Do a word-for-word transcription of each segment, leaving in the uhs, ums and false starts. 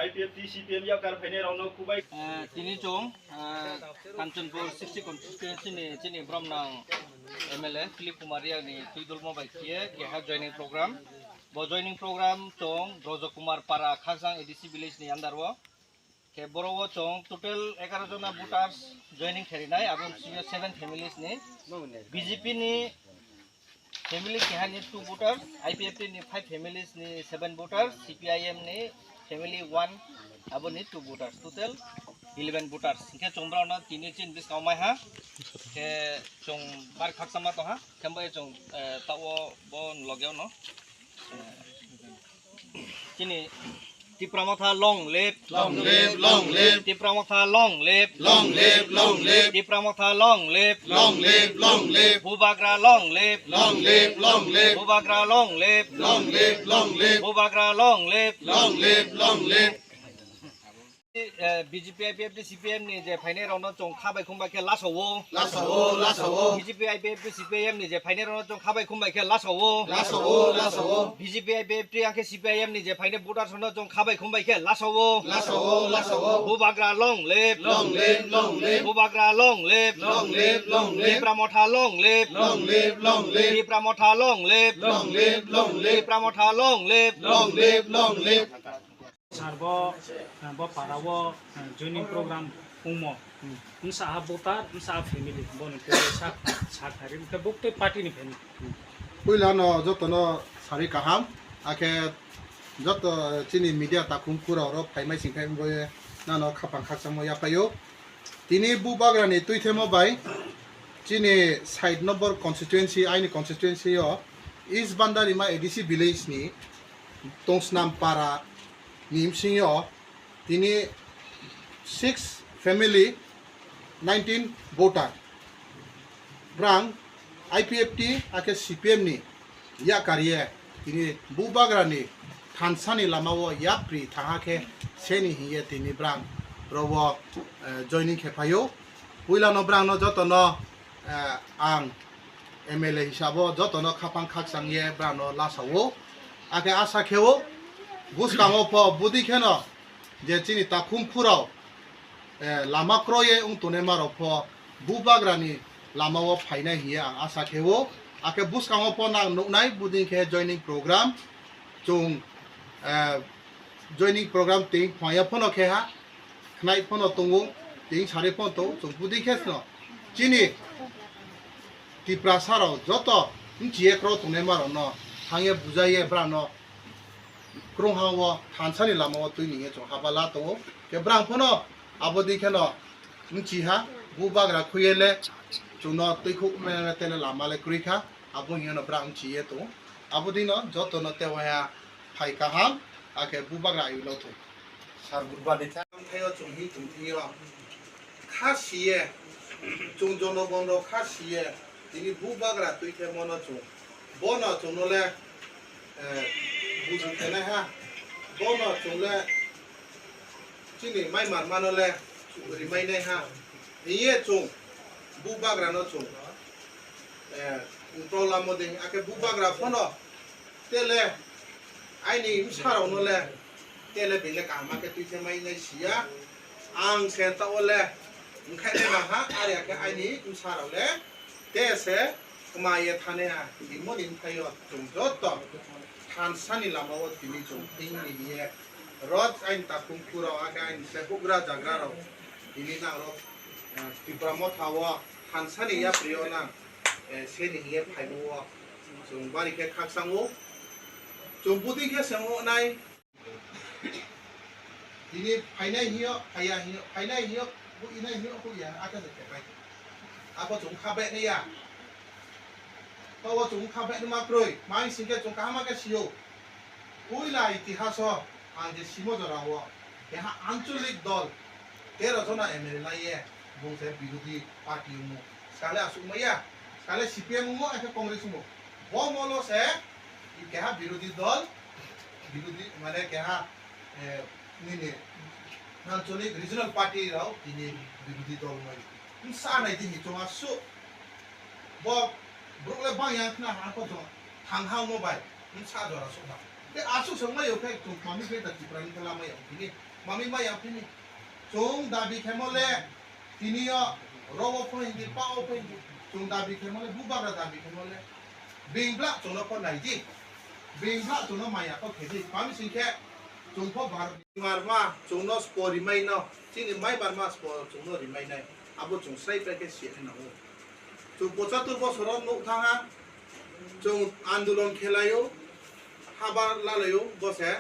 I P F T, C P M yakar phainai rokno kubai. Eh, tini chwng, eh, Kanchanpur sixty constituency ni chini Bromnang M L A Philip Kumar Reang ni twidulmo bai khiye keha joining program. Bo joining program chwng Brojo Kumar Para Khakjang A D C village ni under o. Khe boro o chwng total egaroh jona voters joining kherinai, abo seven families ni. B J P ni family keha ni two voters, I P F T ni five families ni seven voters, C P I M ni family one, abo ni two voters, total eleven voters. Hinkhe chwng borok no tini chin bwskango mai ha. Khe chwng bar khaksa ma tong ha. Khe bai chwng, eh, ta o bo loge o no. Chini Tipra Motha long live. Long live, long live. Tipra Motha long live. Long live, long live. Tipra Motha long live. Long live, long live. Bubagra long live. Long live, long live. Bubagra long live. Long live, long live. Bubagra long live. Long live, long live. Eh, B J P, I P F T, C P M ni je phainai rokno chwng kha bai khum bai khe laso o. Laso o, laso o. B J P, I P F T, C P M ni je phainai rokno chwng kha bai khum bai khe laso o. Laso o, laso o. B J P, I P F T, ang khe C P I M ni je phainai voters rokno chwng kha bai khum bai khe laso o. Laso o, laso o. Bubagra long live. Long live, long live. Bubagra long live. Long live, long live. Tipra Motha long live. Long live, long live. Tipra Motha long live. Long live, long live. Tipra Motha long live. Long live, long live. Sar bo, eh, bo para o, eh, joining program wngmo. Hmm. Bwsa ha voter, bwsa ha family, boni twi sa, sa khari, hwnkhe bo twi party ni family. Puila no joto no sari kaham, akhe joto chini media takhum khura oro phaimai singkhai bo nano khapang khakchangma yaphaio. Tini Bubagra ni twithemo bai chini side number constituency, aini constituency o East Bandarima A D C village ni Tongsnam para ni bsing o tini six family, nineteen voter. Brang I P F T akhe C P M ni yakar ye tini Bubagra ni thansa ni lama o yapri thangha khe seni hiye tini brang rogo, eh, joining khe phaio. Puila no brang no joto no, eh, ang M L A hisabo joto no khapang khakchang ye brang no lasa o. Akhe asa khe o bwskango pho budi khe no je chini takhum khurao, eh, lama kroye wng tongnai marok pho Bubagra ni lama o phainai hiye ang asa khe o. Akhe bwskango pho nang nuknai budi khe joining program chwng, eh, joining program tei phwaya phono khe ha khnai phono tongo tei sari phono tongo chwng budi khe no chini Tiprasa rok joto mchiye kro tongnai marok no thangye bujaiye brang no Krungha o thansa ni lama o twi ni hwnwi chwng haba la tongo. Khe brang phano abo di kheno mchi ha, Bubagra khuye le chwngno twi khuk mene tele lama le kwrwi kha, abo hwnwi no brang mchi ye tongo. Abo di no joto no tei waiha phai kaham, akhe Bubagra ayuk lo thung. Sar Bubagra ni thang thaio chwng hi tong thio. Kha siye, chwng jonogon rok kha siye, tini Bubagra twi khe mono chwng. Bono chwngno le, eh, buji khenai ha. Bono chwng le chini mai mar mano le rimai nai ha. Hiye chwng Bubagra no chwng, eh, wngtong lamo de. Akhe Bubagra phano tele aini bwsarok no le tele bele kaham khe twi khe mai nai siya. Ang se ta o le wngkhai le na ha, are khe aini bwsarok le te se kwma ye thane ha. Himoni bwkhaio chwng joto thansa ni lama o tini chwng thing ni ye rot aini takhum khurok akhe aini se hugra jagra rok tini nang rok, eh, Tipra Motha o thansa ni yapri o nang, eh, seni hiye phaibo o chwng bari khe khakchang o. Chwng budi khe se wngnai. Tini phainai hiyo, phaiya hiyo, phainai hiyo, bu inai hiyo, bu ya, ata se kepai. Abo chwng kha bai ya. Tawo chwng kha bai ma kroi, mai singke chwng kaham khe siyo. Puila itihaso ang je simo jora o, keha ancholik dol tero jona M L A lai ye, bung se birodhi party wngo. Skale asuk maya, skale C P M wngo, akhe Congress wngo. Bo molo se keha birodhi dol, birodhi mane keha, eh, nini ancholik regional party rao tini birodhi dol mai. Sa nai tini chunga su. Bo borok le bang yang khna ha ko jong thang ha mo bai. Sa jora su ba. Te asuk song mai yo khe chung kami khe ta Tripura ni khe lamai yo tini. Mami maya phini. Chwng dabi khemo le tini o rogo pho hindi, pao pho hindi. Chwng dabi khemo le, bubagra dabi khemo le. Bing bla chwngno pho nai di. Bing bla chwngno maya pho khe di. Mami sing khe chwng pho bar. Marma chwngno spo rimai no. Chini mai marma spo chwngno rimai nai. Abo chwng srai pai khe siya nai nango. Chwng pochatur bosoro nuk thanga. Chwng andolon khelaio. Haba lalaio bose.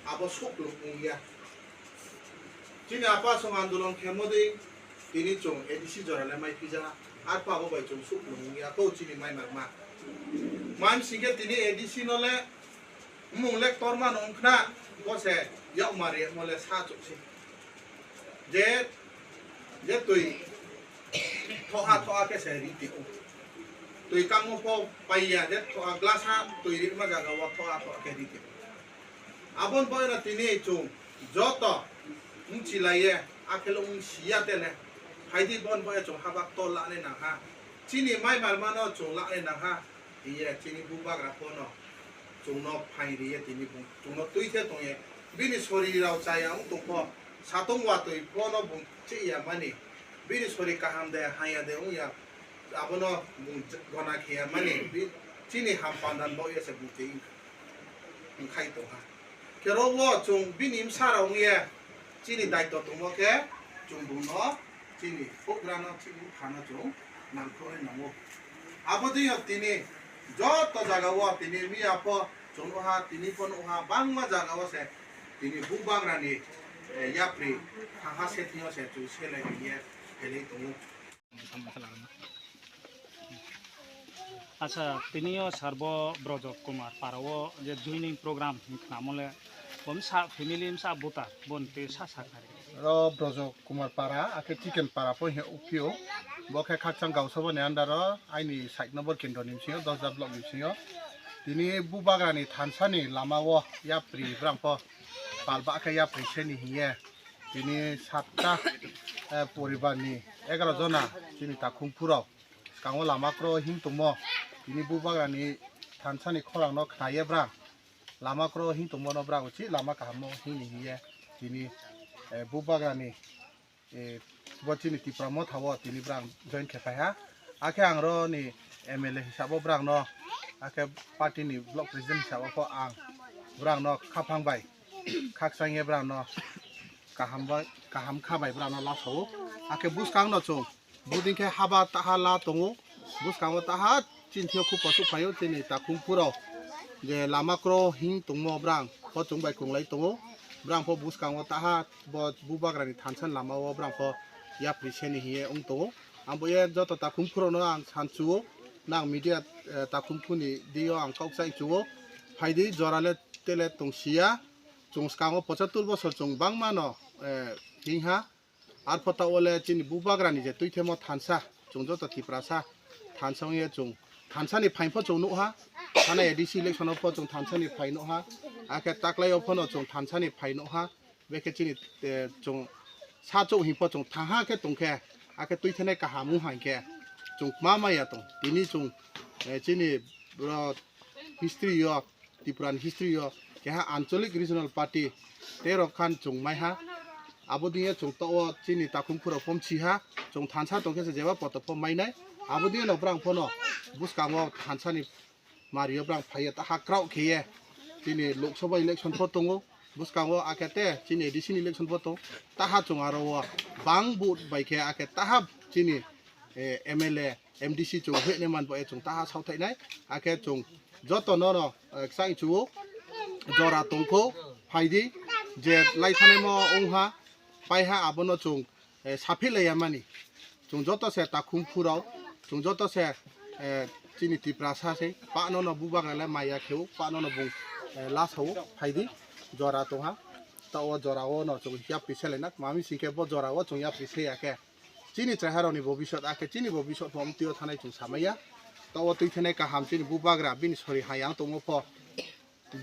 Abo sukluk wngya. Chini apa chwng andolon khemo di, tini chwng A D C jora le mai phija, arpha abo bai chwng sukluk wngya, kau chini mai marma. Mami sing khe tini A D C no le, mung le torma no wngkhna, bose yakmari mo le sa chuk si. Je, je twi thoha thoha khe se ri tio. Twi kangmo pho paiya, je thoha glass ha twi ri ma jaga o thoha thoha khe ri tio. Abon boyno tini chwng joto wngchilaiye, akhelo wngsiya tele. Phaidi bon boya chwng habak tol lani nangha. Chini mai malmano chwng lani nangha. Hiye chini bubagra phono chwngno phairiye tini bung chwngno twi khe tongye. Bini sori rao chaya wng tongkho. Satung watwi phono bung chiya mani. Bini sori kaham de haya de wngya. Abono bung gona khiya mani. Bi-, chini ham pandan boya se bung twi wngkha. Wngkhai tongha. Khe ro wo chwng bini bwsa rok wngya chini daityo tongmo khe chwng buno chini pugrano chini buphano chwng nangkuknai nango. Abo dino tini joto jaga o tini miya pho chwng nukha, tini pho nukha, bangma jaga o se tini bubagrani, eh, yapri thangha se thwngyo se chwng selai rwye phelai tongo. Acha, tini o sar bo Brojok Kumar para o je joining program hwn khnamo le, bo bwsa family bwsa buta, bo ni twi sa sa kha ri. Ro Brojok Kumar para, akhe Chicken para pho he uphio, bo khe Khakchang Gausabani under o, aini side number kendro ni bisingo, Dosda block ni bisingo. Tini bubagrani thansa ni lama o yapri brang pho pal ba khe yapri seni hiye. Tini satta, eh, poribar ni egaroh jona chini takhum phurok skango lama kro hing tongmo. Tini bubagrani thansa ni khorang no khna ye brang lama kro hing tongmo no brang uchi lama kaham no hing ni hiye. Tini, eh, bubagrani, eh, bo chini Tipra Motha o tini brang join khe phai ha. Akhe ang ro ni M L A hisab o brang no, akhe party ni block president hisab o pho ang brang no khaphang bai khakchang ye brang no kaham bai, kaham kha bai brang no lasa o. Akhe bwskang no chwng buding khe haba taha la tongo, bwskango taha chini thio khub kochuk phaio chini takhum phuro je lama kro hing tongmo brang pho chwng bai kwrwnglai tongo, brang pho bwskango taha bo bubagrani thansa ni lama o brang pho yapri seni hiye wng tongo. Ang bo ye joto takhum phuro no ang san chuo, nang media, eh, takhum phuni dio ang kok chai chuo, phaidi jora le tele tongsiya, chwng skango pochatur bosor chwng bangma no, eh, hing ha. Arpho ta o le chini bubagrani je twithemo thansa, chwng joto Tiprasa thansa wngya chwng thansa ni phain pho chwng nukha, thana A D C election o pho chwng thansa ni phain nukha, akhe taklai o phono chwng thansa ni phain nukha, bekhe chini, eh, chwng sa chwng hing pho chwng thanha khe tongkhe, akhe twithenai kaham wngha hinkhe chwng ma maya tong, tini chwng, eh, chini bro history o Tripura ni history o keha Ancholic Regional Party tei rok khan chwng mai ha. Abo diye chwng to o chini takhum khuro pom si ha. Chwng thansa tong khe se jeba poto pho mai nai. Abo diye no brang phono bwskango thansa ni mario brang phaiye ta ha kraw khiye. Chini Lok Sabha election pho tongo. Bwskango akhe te chini A D C ni election pho tong. Taha chwng aro o bang vote bai khe akhe taha chini, eh, M L A M D C chwng hwne man bo e chwng taha sauthainai, akhe chwng joto no no, eh, kchang chuo jora tongkho phaidi je laithanai mo wngha paiha abono chwng, eh, saphi laiya mani chwng joto se takhum phurao chwng joto se, eh, chini Tiprasa se pano no bubagra le maya kheo pano no bung, eh, lasao phaidi jora tongha ta o jora o no chwng yapri selainak mami singkhe bo jora o chwng yapri seya khe. Chini cheraharokni bobisot, akhe chini bobisot pho amtwio thanai chwng samaya. Tao twi thanai kaham chini bubagra, bini sori hayang tongmo pho,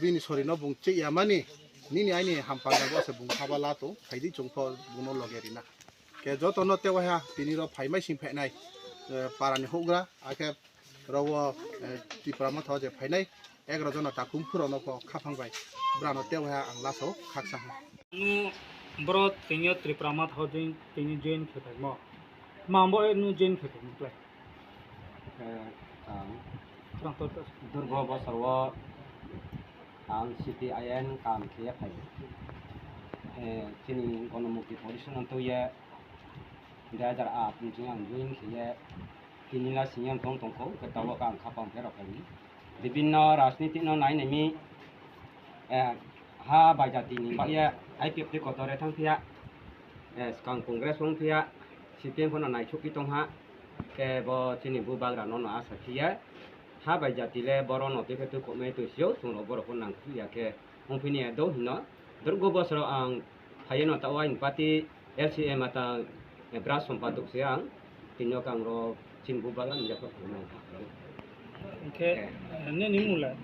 bini sorino bung chiyamani, nini aini hampanda bo se bung haba la tong, phaidi chwng pho bungno loge rina. Khe jotono tei waha tini ro phaimai sing phainai, eh, parani houhgra, akhe Oro o, eh, Tipra Motha o je phainai egaroh jona takhum phurokno pho khaphang bai brano tei waha ang last o khaksa ha. Nw Boro tini Tripura Motha o join, tini join khe phaimo. Ma bo no join khe phaimo klai. Khe ang Khorang tor tor. Durgo bosor o ang C P I M kam khe phai. Eh, chini Gonomukti Porishad no twi ye dui hajar aat ni ang join khe ye. Tini la senior tong tongkho, khe tabok ang khapang pherok khaini. Bibinno rajniti no nai nai mi, eh, ha bai jati ni bagwi I P F T kotor thang phiya, eh, swkang Congress wng phiya, C P M phano naisuk pi tong ha, khe bo chini bubagra no no asa phiya, ha bai jati le boro no twi khe twi khokmai twi sio, chwng rok borok pho nang phiya khe wng phiya do hino. Durgo bosoro ang phaiwi no ta wain party L C M ata, eh, bra sompatok se ang, tini o kang ro chini bubagra ni yaphar khulumnai. Hwnkhe, eh, nini mung le?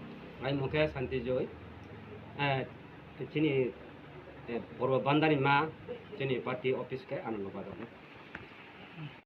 Ai mung khe Santi Joy. Eh, chini, eh, Purbo Bandari ma chini party office khe ano no badok.